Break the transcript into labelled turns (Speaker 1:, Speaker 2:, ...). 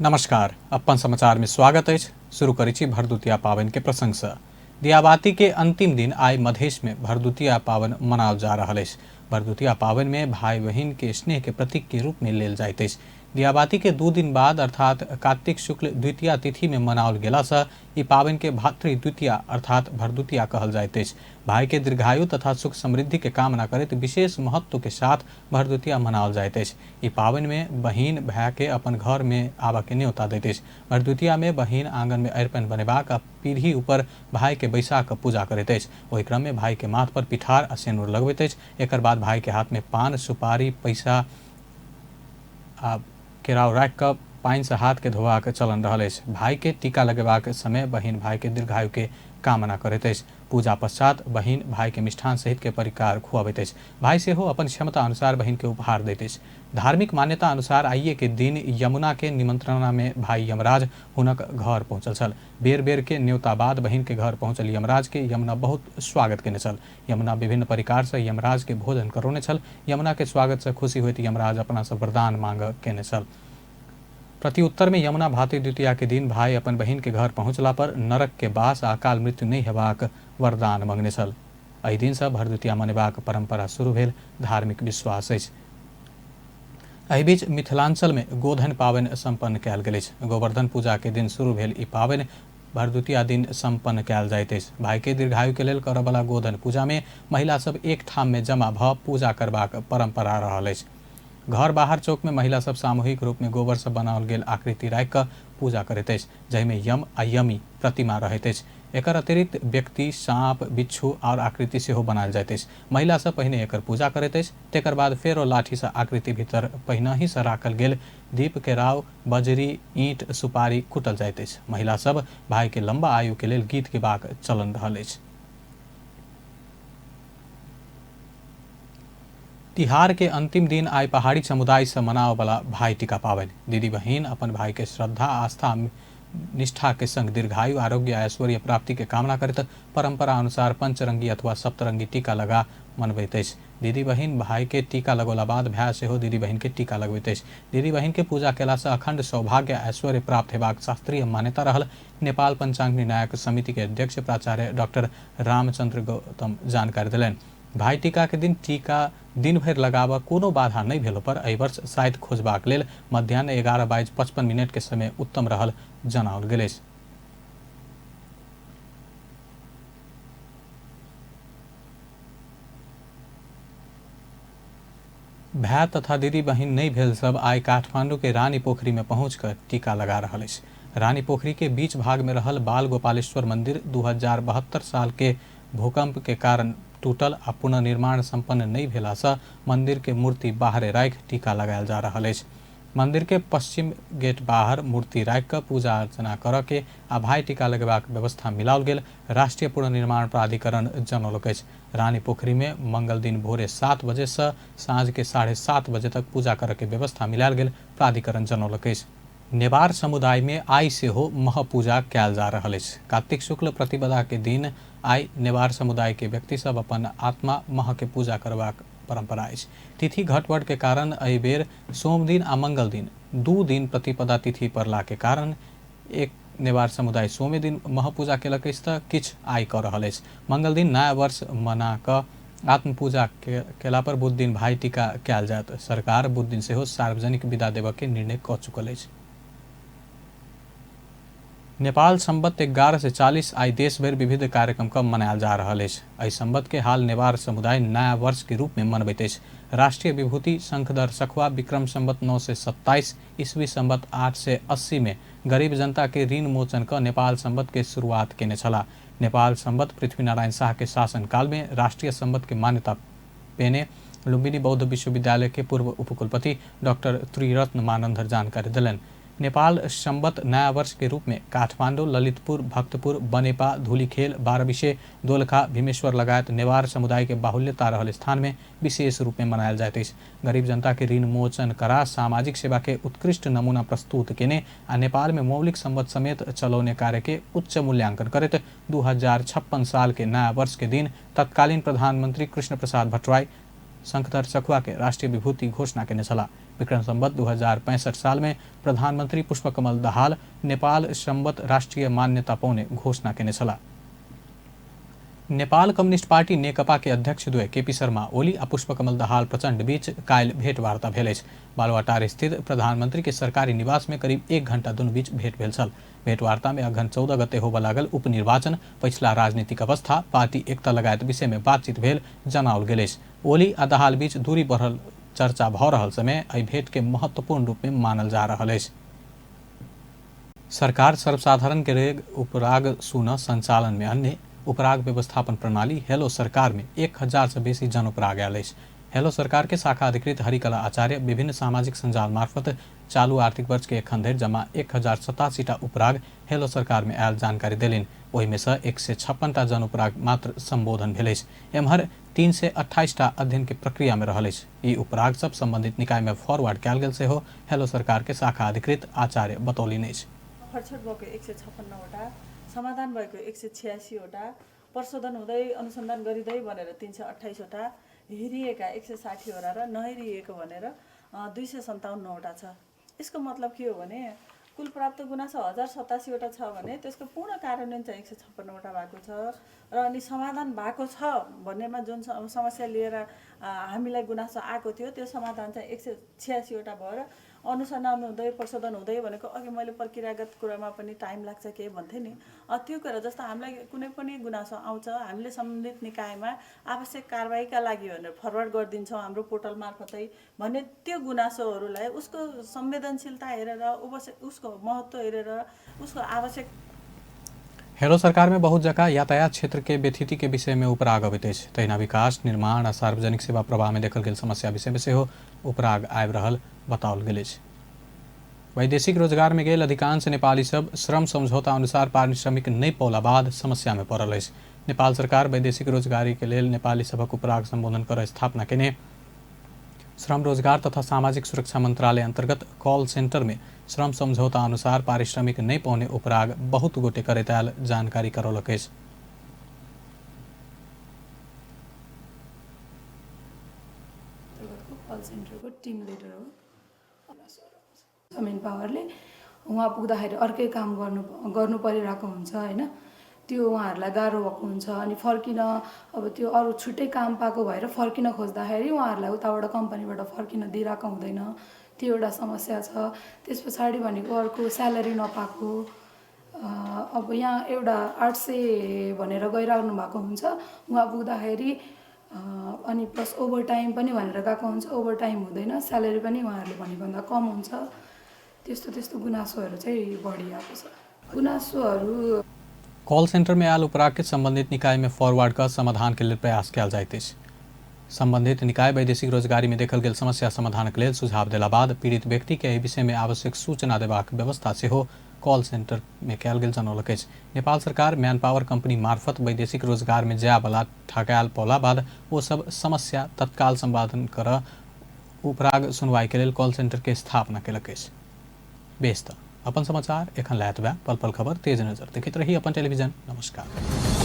Speaker 1: नमस्कार, अपन समाचार में स्वागत अछि। शुरू करै छी भरदुतिया पाबनि के प्रसंग से। दियाबाती के अंतिम दिन आइ मधेश में भरदुतिया पाबनि मनाओल जा रहल अछि। भरदुतिया पाबनि में भाई बहिन के स्नेह के प्रतीक के रूप में लेल जाइत अछि। दियाबाती के 2 दिन बाद अर्थात कार्तिक शुक्ल द्वितीया तिथि में मनाओल गेला से ई पाबनि के भातृ द्वितीया अर्थात भरदुतिया कहल जाइत अछि। भाई के दीर्घायु तथा सुख समृद्धि के कामना करैत विशेष महत्व के साथ भरदुतिया मनाओल जाइत अछि। ई पाबनि में बहिन भाय के अपन घर में आबऽ के न्योता दैत अछि। भरदुतिया में बहिन आंगन में अरिपन बनेबाक आ पीढ़ी ऊपर भाई के बैसा कऽ पूजा करैत अछि। ओहि क्रम में भाई के माथ पर पिठार आ सेनुर लगबैत अछि। एकर बाद भाई के हाथ में पान, सुपारी, पैसा आ केराव राखि कऽ पानि से हाथ के धोबाक चलन रहल अछि। भाई के टीका लगेबाक समय बहिन भाई के दीर्घायु के कामना करैत अछि। पूजा पश्चात बहिन भाई के मिष्ठान सहित के परिकार खुआबैत अछि। भाई सेहो अपन क्षमता अनुसार बहिन के उपहार दैत अछि। धार्मिक मान्यता अनुसार आइए के दिन यमुना के निमंत्रणा में भाई यमराज हुनक घर पहुंचल छल। बेर बेर के न्योता बाद बहिन के घर पहुंचल यमराज के यमुना बहुत स्वागत केने छल। यमुना विभिन्न परिकार से यमराज के भोजन करौने छल। यमुना के स्वागत से खुशी होइत यमराज अपना से वरदान मांग केने छल। प्रत्युत्तर में यमुना भातृ द्वितीया के दिन भाई अपन बहिन के घर पहुंचला पर नरक के बास आ अकाल मृत्यु नहीं हेबाक वरदान मंगने छल। एहि दिन से भरदुतिया मनेबाक परंपरा शुरू भेल धार्मिक विश्वास अछि। एहि बीच मिथिलांचल में गोधन पाबनि संपन्न कयल गेल अछि। गोवर्धन पूजा के दिन शुरू भेल ई पाबनि भरदुतिया दिन संपन्न कयल जाइत अछि। भाई के दीर्घायु के लेल करऽ वाला गोधन पूजा में महिला सब एक ठाम में जमा भऽ पूजा करबाक परंपरा रहल अछि। घर बाहर चौक में महिला सब सामूहिक रूप में गोबर से बनाओल गेल आकृति राखि कऽ पूजा करैत अछि, जाहिमे यम आ यमी प्रतिमा रहैत अछि। एकर अतिरिक्त व्यक्ति, साँप, बिच्छू आओर आकृति सेहो बनायल जाइत अछि। महिला सब पहिने एकर पूजा करैत अछि, तेकर बाद फेरो लाठी सँ आकृति भीतर पहिनहि सँ राखल गेल दीप, केराव, बजरी, ईंट, सुपारी कुटल जाइत अछि। महिला सब भाई के लंबा आयु के लेल गीत गेबाक चलन रहल अछि। तिहार के अंतिम दिन आइ पहाड़ी समुदाय से मनाओ वाला भाई टीका पाबनि। दीदी बहिन अपन भाई के श्रद्धा, आस्था, निष्ठा के संग दीर्घायु, आरोग्य, ऐश्वर्य प्राप्ति के कामना करैत परंपरा अनुसार पंचरंगी अथवा सप्तरंगी टीका लगा मनबैत अछि। दीदी बहिन भाई के टीका लगौला बाद भाय सेहो दीदी बहिन के टीका लगबैत अछि। दीदी बहिन के पूजा केला से अखंड सौभाग्य ऐश्वर्य प्राप्त हेबाक शास्त्रीय मान्यता रहल नेपाल पंचांग निर्णायक समिति के अध्यक्ष प्राचार्य डॉक्टर रामचंद्र गौतम जानकारी देलनि। भाई टीका के दिन टीका दिन भरि लगाबऽ कोनो बाधा नहि भेलो पर एहि वर्ष साइत खोजबाक लेल मध्याह्न 11:55 के समय उत्तम रहल जनाओल गेल अछि। भाय तथा दीदी बहिन नहि भेल सब आइ काठमांडू के रानी पोखरी में पहुंच कर टीका लगा रहल अछि। रानी पोखरी के बीच भाग में रहल बाल गोपालेश्वर मंदिर 2072 साल के भूकंप के कारण टूटल आ पुनर्निर्माण संपन्न नहि भेला से मंदिर के मूर्ति बाहरे राखि टीका लगायल जा रहल अछि। मंदिर के पश्चिम गेट बाहर मूर्ति राखि कऽ पूजा अर्चना करऽ के आ भाई टीका लगेबाक व्यवस्था मिलाओल गेल राष्ट्रीय पुनर्निर्माण प्राधिकरण जनौलक अछि। रानी पोखरी में मंगल दिन भोरे 7 बजे से साँझ के 7:30 बजे तक पूजा करऽ के व्यवस्था मिलायल गेल प्राधिकरण जनौलक अछि। नेवार समुदाय में आइ सेहो महपूजा कयल जा रहल अछि। कार्तिक शुक्ल प्रतिपदा के दिन आइ नेवार समुदाय के व्यक्ति सब अपन आत्मा मह के पूजा करबाक परंपरा अछि। तिथि घटबढ़ के कारण एहि बेर सोम दिन आ मंगल दिन 2 दिन प्रतिपदा तिथि पड़ला के कारण एक नेवार समुदाय सोमे दिन मह पूजा केलक अछि तऽ किछु आइ कऽ रहल अछि। मंगल दिन नया वर्ष मना कऽ आत्मपूजा केला पर बुध दिन भाई टीका कयल जायत। सरकार बुध दिन सेहो सार्वजनिक विदा देबऽ के निर्णय कऽ चुकल अछि। नेपाल संवत 1140 आइ देश भरि विविध कार्यक्रम क मनायल जा रहल अछि। एहि संवत के हाल नेवार समुदाय नया वर्ष के रूप में मनबैत अछि। राष्ट्रीय विभूति शंखधर सखुआ विक्रम संवत 927 ईस्वी संवत 880 में गरीब जनता के ऋण मोचन क नेपाल संवत के शुरुआत केने छलाह। नेपाल संवत पृथ्वीनारायण शाह के शासनकाल में राष्ट्रीय संवत के मान्यता पेने लुम्बिनी बौद्ध विश्वविद्यालय के पूर्व उपकुलपति डॉक्टर त्रिरत्न मानंधर जानकारी देलनि। नेपाल संवत नया वर्ष के रूप में काठमांडू, ललितपुर, भक्तपुर, बनेपा, धूलिखेल, बारहविशे, दोलखा, भीमेश्वर लगायत नेवार समुदाय के बाहुल्यता रहल स्थान में विशेष रूप में मनायल जाइत अछि। गरीब जनता के ऋण मोचन करा सामाजिक सेवा के उत्कृष्ट नमूना प्रस्तुत केने आ नेपाल में मौलिक संवत समेत चलौने कार्य के उच्च मूल्यांकन करैत 2056 साल के नया वर्ष के दिन तत्कालीन प्रधानमंत्री कृष्ण प्रसाद भट्टराई शंखधर सखुआ के राष्ट्रीय विभूति घोषणा केने छलाह। विक्रम संवत 2065 साल में प्रधानमंत्री पुष्पकमल दाहाल नेपाल संवत राष्ट्रिय मान्यता पौने घोषणा केने छलाह। नेपाल कम्युनिस्ट पार्टी नेकपा के अध्यक्ष द्वय केपी शर्मा ओली आ पुष्पकमल दाहाल प्रचण्ड बीच काल्हि भेटवार्ता भेल अछि। बालुवाटार स्थित प्रधानमंत्री के सरकारी निवास में करीब 1 घंटा दुनू बीच भेंट भेल छल। भेंटवार्ता में अघन 14 गते होबय लागल उपनिर्वाचन, पछिला राजनीतिक अवस्था, पार्टी एकता लगायत विषय में बातचीत भेल जनाओल गेल अछि। ओली आ दाहाल बीच दूरी बढ़ल चर्चा भऽ रहल समय एहि भेंट के महत्वपूर्ण रूप में मानल जा रहल अछि। सरकार सर्वसाधारण के रेग उपराग सुन संचालन में अन्य उपराग व्यवस्थापन प्रणाली हेलो सरकार में 1000 से बेसी जन उपराग आयल अछि। हेलो सरकार के शाखा अधिकृत हरिकला आचार्य विभिन्न सामाजिक सञ्जाल मार्फत चालू आर्थिक वर्ष के एखन धरि जमा 1087 टा उपराग हेलो सरकार में आयल जानकारी देलनि। ओहिमे सँ 156 टा जन उपराग मात्र सम्बोधन भेल अछि। एम्हर 328 टा अध्ययन के प्रक्रिया में रहल अछि। ई उपराग सब सम्बन्धित निकाय में फॉरवर्ड कयल गेल सेहो हेलो सरकार के शाखा अधिकृत आचार्य बतौलनि अछि।
Speaker 2: फरछट भएको 156वटा, समाधान भएको 186वटा, प्रशोधन हुँदै अनुसन्धान गरिँदै भनेर 328वटा, हेरिएका 160वटा र नहेरिएको भनेर 257वटा छ। यसको मतलब के हो भने कुल प्राप्त गुनासो 1087वटा छ भने त्यसको पूर्ण कार्यान्वयन चाहिँ 156वटा भएको छ र अनि समाधान भएको छ भन्नेमा जुन समस्या लिएर हामीलाई गुनासो आएको थियो त्यो समाधान चाहिँ 186वटा भएर अनुसन्धान हुँदै प्रशोधन हुँदै भनेको अघि मैले प्रक्रियागत कुरामा पनि टाइम लाग्छ के भन्थेँ नि, त्यो कुरा जस्तो हामीलाई कुनै पनि गुनासो आउँछ हामीले सम्बन्धित निकायमा आवश्यक कारबाहीका लागि भनेर फरवर्ड गरिदिन्छौँ हाम्रो पोर्टल मार्फतै भने त्यो गुनासोहरूलाई उसको संवेदनशीलता हेरेर उसको महत्त्व हेरेर उसको आवश्यक।
Speaker 1: हेलो सरकार में बहुत जगह यातायात क्षेत्र के व्यथिति के विषय में उपराग अबैत अछि। तहिना विकास, निर्माण आ सार्वजनिक सेवा प्रवाह में देखल गेल समस्या विषय में सेहो उपराग आबि रहल बताओल गेल अछि। वैदेशिक रोजगार में गेल अधिकांश नेपाली सब श्रम समझौता अनुसार पारिश्रमिक नहि पौला बाद समस्या में पड़ल अछि। नेपाल सरकार वैदेशिक रोजगारी के लेल नेपाली सभक उपराग सम्बोधन कर स्थापना केने श्रम रोजगार तथा सामाजिक सुरक्षा मंत्रालय अंतर्गत कॉल सेंटर में श्रम समझौता अनुसार पारिश्रमिक नहि पौने उपराग बहुत गोटे करैत आयल जानकारी करौलक अछि।
Speaker 3: कल सेन्टरको टिम लिडर हो। मेन पावरले उहाँ पुग्दाखेरि अर्कै काम गर्नु परिरहेको हुन्छ होइन, त्यो उहाँहरूलाई गाह्रो भएको हुन्छ। अनि फर्किन अब त्यो अरू छुट्टै काम पाएको भएर फर्किन खोज्दाखेरि उहाँहरूलाई उताबाट कम्पनीबाट फर्किन दिइरहेको हुँदैन, त्यो एउटा समस्या छ। त्यस पछाडि भनेको अर्को स्यालेरी नपाएको, अब यहाँ एउटा 800 भनेर गइराख्नु भएको हुन्छ, उहाँ पुग्दाखेरि अनि प्लस ओभर टाइम पनि भनेर गएको हुन्छ, ओभर टाइम हुँदैन, स्यालेरी पनि उहाँहरूले भनेभन्दा कम हुन्छ। त्यस्तो त्यस्तो गुनासोहरू चाहिँ बढी आएको छ। गुनासोहरू
Speaker 1: कॉल सेंटर में आयल उपराग के संबंधित निकाय में फॉरवर्ड का समाधान के लिए प्रयास कयल जाइत अछि। संबंधित निकाय वैदेशिक रोजगारी में देखल गेल समस्या समाधान के लेल सुझाव देला बाद पीड़ित व्यक्ति के एहि विषय में आवश्यक सूचना देबाक व्यवस्था सेहो कॉल सेंटर में कयल गेल जनौलक अछि। नेपाल सरकार मैन पावर कंपनी मार्फत वैदेशिक रोजगार में जायवला ठकायल पौला बाद ओ सब समस्या तत्काल समाधान कर उपराग सुनवाई के लेल कॉल सेंटर के स्थापना केलक अछि। बेस त अपन समाचार एखन लए एतबे। पल पल खबर तेज नजर देखैत रही अपन टेलीविजन। नमस्कार।